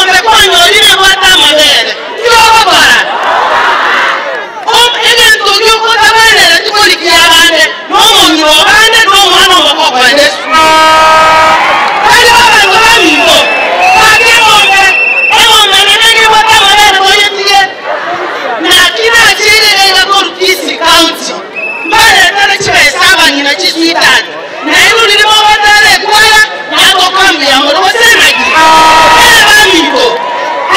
Eng'ombe kwanyorire ebwate amabere, ki ogokora? Egento giokotabwenereti korigia abande, na omong'ina obande, na omwana omoke okoenda esukuru. Tari abanto baminto, gaki eng'ombe, eng'ombe nere nigo ebwate amabere toyetige. Naki nachiire iga iga korwa Kisii County, mbaretere chibesa abang'ina chisweetheart, na inwe riria mogotera ekwaya, nagoka mbuya more gose naki? Ee baminto,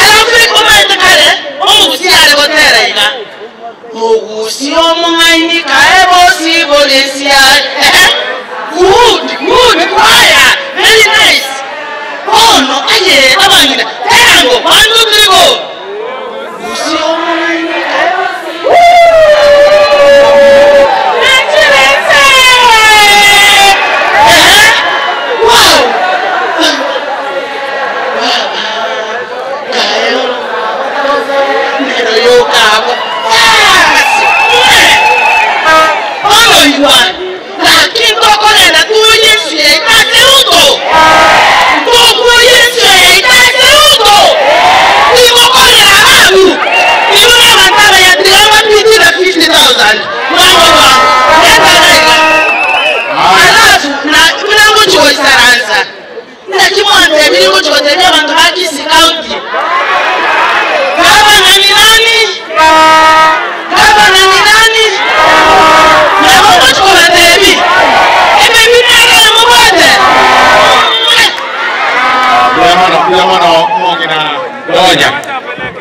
alafu omanyete kare omogusii are gotera iga, Mogusie omong'aini kae bosibore ensiaye. Ehe, good, good choir, very nice. Bono aye abang'ina, terango, one, two, three, go. Mogusie omong'aini kae Nachire nse. Ehe, wow. Baba, kae nero yokabwa. Bas, bono igwa, gaki ntokogenda tuoyie ensu yaito ase Ruto. Ntokuoyia ensu yaito ase Ruto. Timokorera ababu. Inwe nabanto abaya tiga mbapitire 50,000 bwango bwango. Reta iga. Alafu na buna ngochi goisaransa. Naki mwantebirie ngochi gotebia abanto ba Kisii County. Gavana ni nani? Gavana ni nani? Nabo ngochi kobatebi. Emebi nere mobwate. Mbuya mono, mbuya mono omong'ina Donya.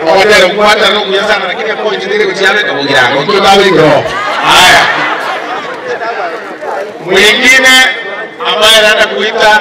Ogotera okwatera okuya sana lakini akonchitire gochiabeka bogirango okio babekero. Haya. Mwingine ambaye anaenda kuita.